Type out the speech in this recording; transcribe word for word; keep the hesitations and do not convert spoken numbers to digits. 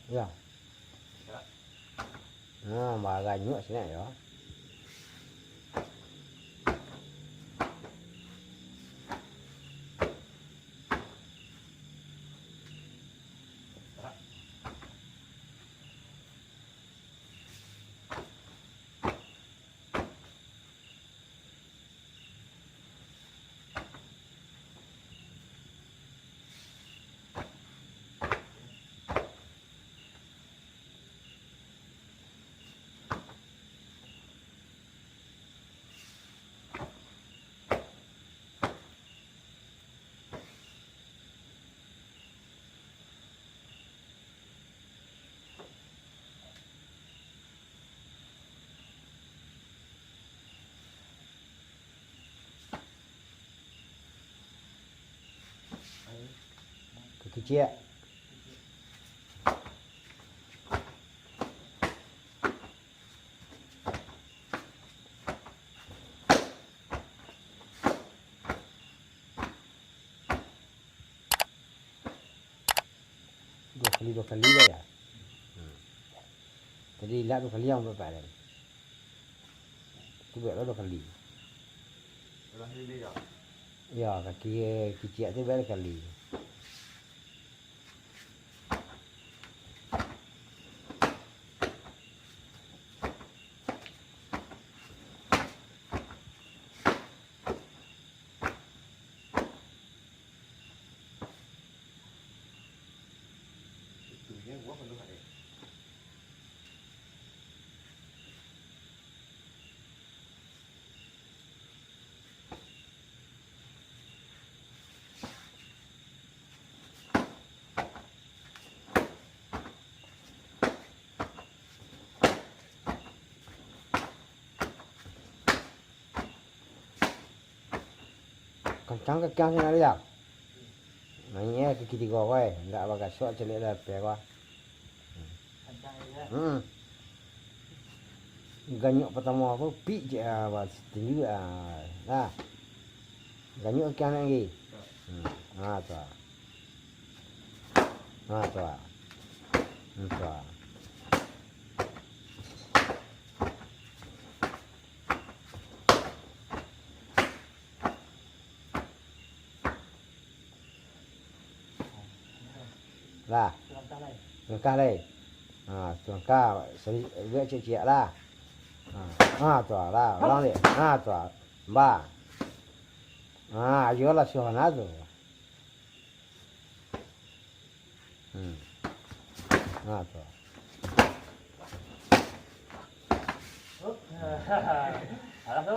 Yo. Nah, baganyuak sinan yo. Kaki ciek. Duo kali, duo kali lah yo. Hmm. Jadi, ilak duo kali yang bapak tadi. Tu bueklah duo kali. Ulang lili yo? Yo, kaki kiciak tu buek duo kali. Kancang kakiang sinan yo. Nah, iyo kaki tigo ko, eh. Ndak bagasok caliak lah, lapeh ko. Hmm. Ganyuak partamo ko, pik je, ah, bah, sitin juo, ah. Nah. Ganyuak kakiang lagi. Hmm. Ha, tu ah. Ha, tu ah. Hmm, tu ah. Lah. Langkah lai. Ha, langkah. Sari-, buek ciek-ciek lah. Ha, ha, tu lah. Ulang dek. Ha, tu lah. Bah. Ha, iyolah, suah na tu. Hmm. Ha, tu. Alah tu.